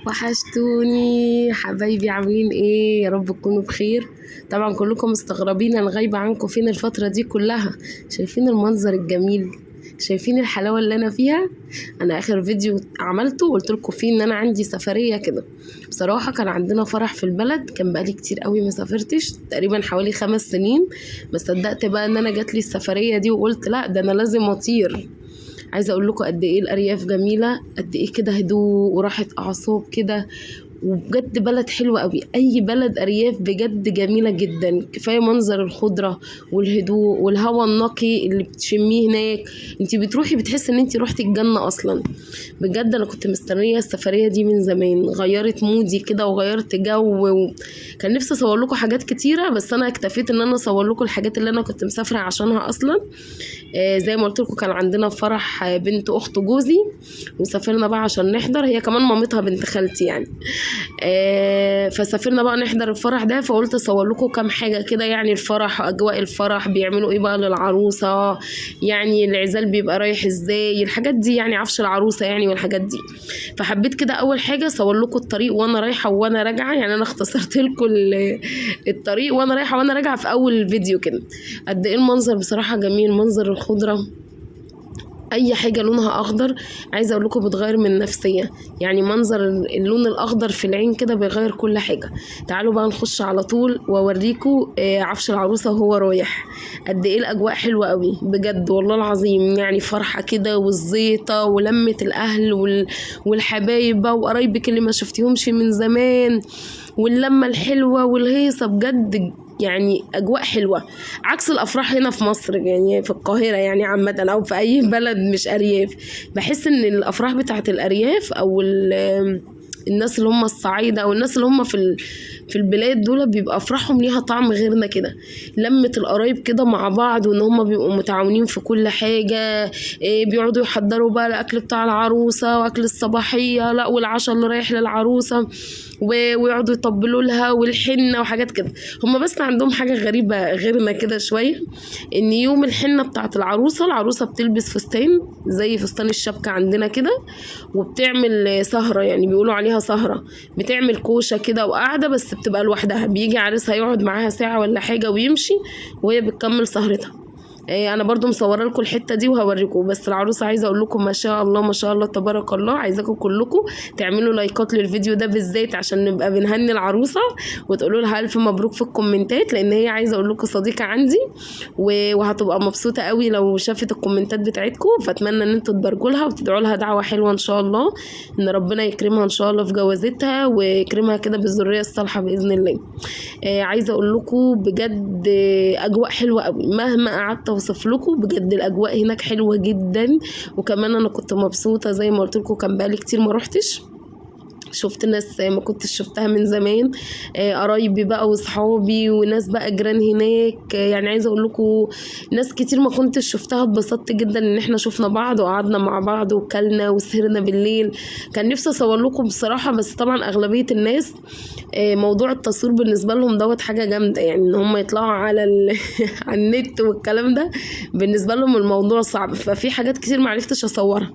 وحشتوني حبايبي، عاملين ايه؟ يا رب تكونوا بخير. طبعا كلكم مستغربين انا غايبة عنكم فين الفترة دي كلها. شايفين المنظر الجميل؟ شايفين الحلاوة اللي انا فيها؟ انا اخر فيديو عملته قلت لكم فيه ان انا عندي سفرية كده. بصراحة كان عندنا فرح في البلد، كان بقالي كتير قوي ما سافرتش، تقريبا حوالي 5 سنين. ما صدقت بقى ان انا جات لي السفرية دي وقلت لا ده انا لازم اطير. عايزه اقول لكم قد ايه الارياف جميلة، قد ايه كده هدوء وراحة اعصاب كده، وبجد بلد حلوة قوي. اي بلد ارياف بجد جميلة جدا. كفاية منظر الخضرة والهدوء والهواء النقي اللي بتشميه هناك. انتي بتروحي بتحسي ان انتي روحتي الجنة اصلا. بجد انا كنت مستنيه السفرية دي من زمان، غيرت مودي كده وغيرت جو كان نفسي اصور لكم حاجات كتيرة، بس انا اكتفيت ان انا اصور لكم الحاجات اللي انا كنت مسافرة عشانها اصلا. زي ما قلت لكم كان عندنا فرح بنت اخت جوزي وسافرنا بقى عشان نحضر، هي كمان مامتها بنت خالتي يعني. فسافرنا بقى نحضر الفرح ده، فقلت اصور لكم كام حاجة كده، يعني الفرح، اجواء الفرح، بيعملوا ايه بقى للعروسه، يعني العزال بيبقى رايح ازاي، الحاجات دي يعني عفش العروسة يعني والحاجات دي. فحبيت كده اول حاجة اصور لكم الطريق وانا رايحة وانا راجعه، يعني انا اختصرت لكم الطريق وانا رايحة وانا راجعه في اول فيديو كده. قد ايه المنظر بصراحة جميل، منظر الخضرة، اي حاجة لونها اخضر عايزه اقول لكم بتغير من النفسية، يعني منظر اللون الاخضر في العين كده بيغير كل حاجة. تعالوا بقى نخش على طول واوريكم عفش العروسة وهو رايح. قد ايه الاجواء حلوة قوي بجد والله العظيم، يعني فرحه كده والزيطه ولمه الاهل والحبايب بقى وقرايبك اللي ما شفتيهمش من زمان، واللمه الحلوة والهيصه، بجد يعني اجواء حلوة عكس الافراح هنا في مصر، يعني في القاهرة يعني عامة او في اي بلد مش ارياف. بحس ان الافراح بتاعت الارياف او الناس اللي هم الصعايده او الناس اللي هم في البلاد دول بيبقى افراحهم ليها طعم غيرنا كده، لمه القرايب كده مع بعض، وان هم بيبقوا متعاونين في كل حاجة. بيقعدوا يحضروا بقى الاكل بتاع العروسة واكل الصباحية، لا والعشاء اللي رايح للعروسه، ويقعدوا يطبلوا لها والحنه وحاجات كده. هم بس عندهم حاجة غريبة غيرنا كده شوية، ان يوم الحنة بتاعت العروسة، العروسة بتلبس فستان زي فستان الشبكة عندنا كده، وبتعمل سهره، يعني بيقولوا عليها سهره، بتعمل كوشة كده وقاعدة، بس بتبقى لوحدها، بيجي عريسها يقعد معاها ساعة ولا حاجة ويمشي، وهي بتكمل سهرتها. انا برضو مصوره لكم الحتة دي وهوريكم. بس العروسة عايزه اقول لكم ما شاء الله ما شاء الله تبارك الله، عايزاكم كلكم تعملوا لايكات للفيديو ده بالذات عشان نبقى بنهني العروسة، وتقولوا لها الف مبروك في الكومنتات، لان هي عايزه اقول لكم صديقه عندي وهتبقى مبسوطة قوي لو شافت الكومنتات بتاعتكم. فاتمنى ان انتوا تباركوا لها وتدعوا لها دعوه حلوة ان شاء الله، ان ربنا يكرمها ان شاء الله في جوازتها ويكرمها كده بالذريه الصالحة باذن الله. عايزه اقول لكم بجد اجواء حلوة قوي، مهما قعدت اوصف لكم بجد الاجواء هناك حلوة جدا. وكمان انا كنت مبسوطة زي ما قلت لكم، كان بقالي كتير ما روحتش، شفت ناس ما كنتش شفتها من زمان، قرايبي بقى وصحابي وناس بقى جيران هناك، يعني عايزه اقول لكم ناس كتير ما كنتش شفتها. اتبسطت جدا ان احنا شفنا بعض وقعدنا مع بعض وكلنا وسهرنا بالليل. كان نفسي اصور لكم بصراحة، بس طبعا اغلبية الناس، موضوع التصوير بالنسبة لهم دوت حاجة جامدة، يعني ان هم يطلعوا على على النت والكلام ده بالنسبة لهم الموضوع صعب، ففي حاجات كتير ما عرفتش اصورها.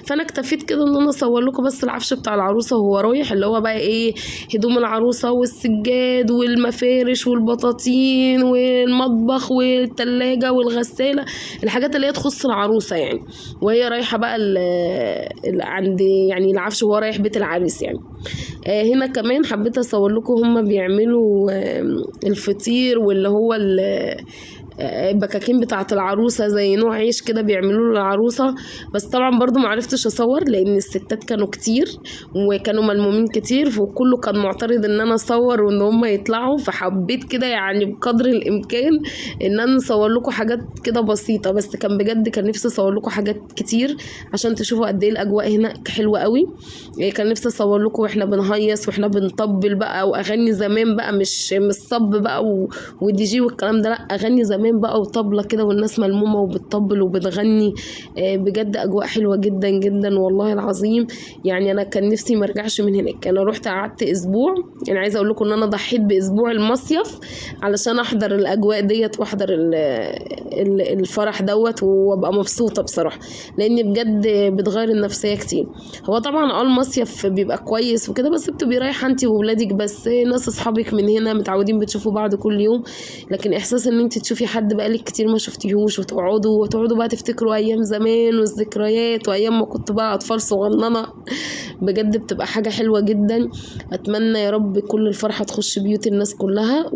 فانا اكتفيت كده ان انا اصور لكم بس العفش بتاع العروسة وهو رايح، اللي هو بقى ايه، هدوم العروسة والسجاد والمفارش والبطاطين والمطبخ والتلاجة والغساله، الحاجات اللي هي تخص العروسة يعني، وهي رايحة بقى عند يعني العفش وهو رايح بيت العريس يعني. هنا كمان حبيت اصور لكم هما بيعملوا، الفطير واللي هو البكاكين بتاعه العروسة، زي نوع عيش كده بيعملوه للعروسه. بس طبعا برضو ما عرفتش اصور لان الستات كانوا كتير وكانوا ملمومين كتير، وكله كان معترض ان انا اصور وان هم يطلعوا، فحبيت كده يعني بقدر الامكان ان انا اصور لكم حاجات كده بسيطة. بس كان بجد كان نفسي اصور لكم حاجات كتير عشان تشوفوا قد ايه الاجواء هناك حلوة قوي. كان نفسي اصور لكم واحنا بنهيص واحنا بنطبل بقى، واغاني زمان بقى، مش صب بقى ودي جي والكلام ده، لا اغاني زمان زمان بقى، وطبله كده والناس ملمومه وبتطبل وبتغني. بجد اجواء حلوة جدا جدا والله العظيم. يعني انا كان نفسي ما ارجعش من هناك. انا رحت قعدت اسبوع، يعني عايزه اقول لكم ان انا ضحيت باسبوع المصيف علشان احضر الاجواء ديت واحضر الفرح دوت وابقى مبسوطة بصراحة، لان بجد بتغير النفسية كتير. هو طبعا المصيف بيبقى كويس وكده، بس بتبقي رايحة انت وولادك بس، ناس اصحابك من هنا متعودين بتشوفوا بعض كل يوم، لكن احساس ان انت تشوفي حد بقالك كتير ما شفتيهوش وتقعدوا بقى تفتكروا ايام زمان والذكريات وايام ما كنتوا بقى اطفال صغننه، بجد بتبقى حاجة حلوة جدا. اتمنى يا رب كل الفرحة تخش بيوت الناس كلها،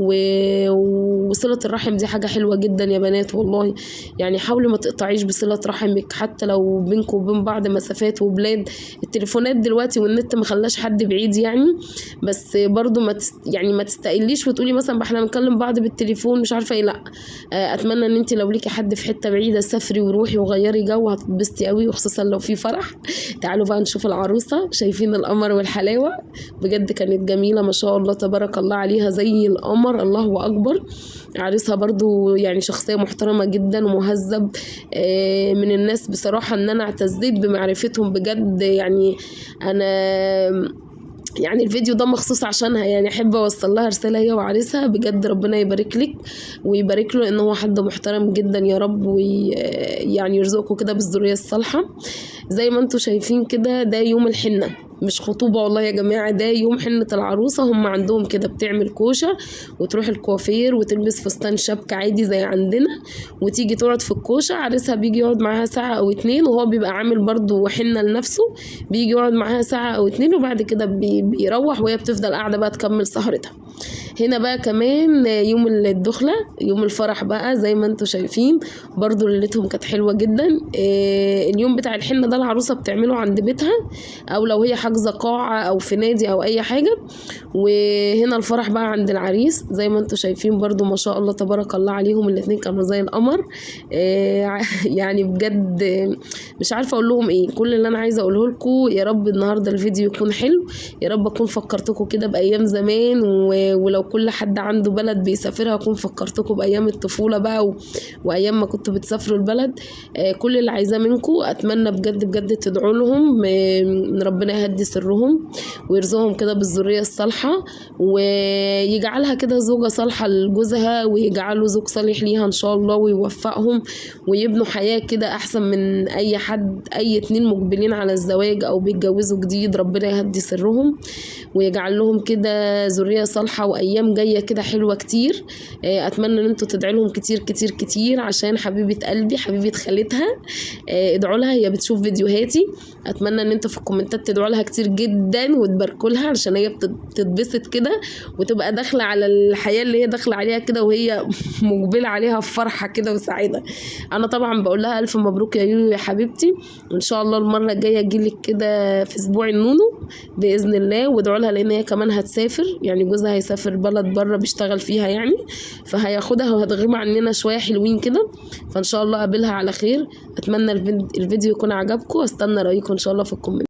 وصله الرحم دي حاجة حلوة جدا يا بنات والله. يعني حاولي ما تقطعيش بصله رحمك حتى لو بينكم وبين بعض مسافات وبلاد. التليفونات دلوقتي والنت ما خلاش حد بعيد يعني، بس برضو ما يعني ما تستقليش وتقولي مثلا احنا بنكلم بعض بالتليفون مش عارفه ايه، لا. اتمنى ان انت لو ليكي حد في حتة بعيدة سافري وروحي وغيري جو، هتتبسطي قوي، وخصوصا لو في فرح. تعالوا بقى نشوف العروسة، شايفين القمر والحلاوه، بجد كانت جميلة ما شاء الله تبارك الله عليها، زي القمر الله اكبر. عريسها برضو يعني شخصية محترمه جدا ومهذب، من الناس بصراحة ان انا اعتزيت بمعرفتهم بجد. يعني انا يعني الفيديو ده مخصوص عشانها، يعني احب اوصل لها رسالة هي وعريسها، بجد ربنا يبارك لك ويبارك له، ان هو حد محترم جدا يا رب، ويعني يرزقكم كده بالذريه الصالحة. زي ما انتم شايفين كده ده يوم الحنة، مش خطوبه والله يا جماعة، ده يوم حنة العروسة. هم عندهم كده بتعمل كوشة وتروح الكوافير وتلبس فستان شبكة عادي زي عندنا، وتيجي تقعد في الكوشة، عريسها بيجي يقعد معاها ساعة او اتنين، وهو بيبقى عامل برضو حنة لنفسه، بيجي يقعد معاها ساعة او اتنين، وبعد كده بيروح، وهي بتفضل قاعدة بقى تكمل سهرتها. هنا بقى كمان يوم الدخلة، يوم الفرح بقى زي ما انتم شايفين برضو ليلتهم كانت حلوة جدا. اليوم بتاع الحنة ده العروسة بتعمله عند بيتها، او لو هي حاجزه قاعة او في نادي او اي حاجة. وهنا الفرح بقى عند العريس زي ما انتم شايفين برضو ما شاء الله تبارك الله عليهم، الاتنين كانوا زي القمر. يعني بجد مش عارفه اقول لهم ايه، كل اللي انا عايزه اقوله لكم يا رب النهارده الفيديو يكون حلو، يا رب اكون فكرتكم كده بايام زمان، ولو كل حد عنده بلد بيسافرها اكون فكرتكم بايام الطفولة بقى وايام ما كنتوا بتسافروا البلد. كل اللي عايزاه منكم اتمنى بجد بجد تدعوا لهم ان ربنا يهدي سرهم ويرزقهم كده بالذريه الصالحة، ويجعلها كده زوجه صالحه لجوزها، ويجعله زوج صالح ليها ان شاء الله، ويوفقهم ويبنوا حياة كده احسن من اي حد، اي اتنين مقبلين على الزواج او بيتجوزوا جديد. ربنا يهدي سرهم ويجعل لهم كده ذرية صالحه وايام جاية كده حلوة كتير. اتمنى ان انتوا تدعوا لهم كتير كتير كتير عشان حبيبه قلبي، حبيبه خالتها، ادعوا لها، هي بتشوف فيديوهاتي. اتمنى ان انتوا في الكومنتات تدعوا لها كتير جدا وتباركوا لها عشان هي بتتبسط كده وتبقى داخله على الحياة اللي هي داخله عليها كده، وهي مقبله عليها بفرحة كده وسعيدة. انا طبعا بقول لها الف مبروك يا يويو يا حبيبتي، وان شاء الله المرة الجاية اجيلك كده في اسبوع النونو باذن الله. وادعوا لها لان هي كمان هتسافر، يعني جوزها هيسافر بلد بره بيشتغل فيها يعني، فهياخدها وهتغيب عننا شوية حلوين كده، فان شاء الله اقابلها على خير. اتمنى الفيديو يكون عجبكم، واستنى رايكم ان شاء الله في ال comment.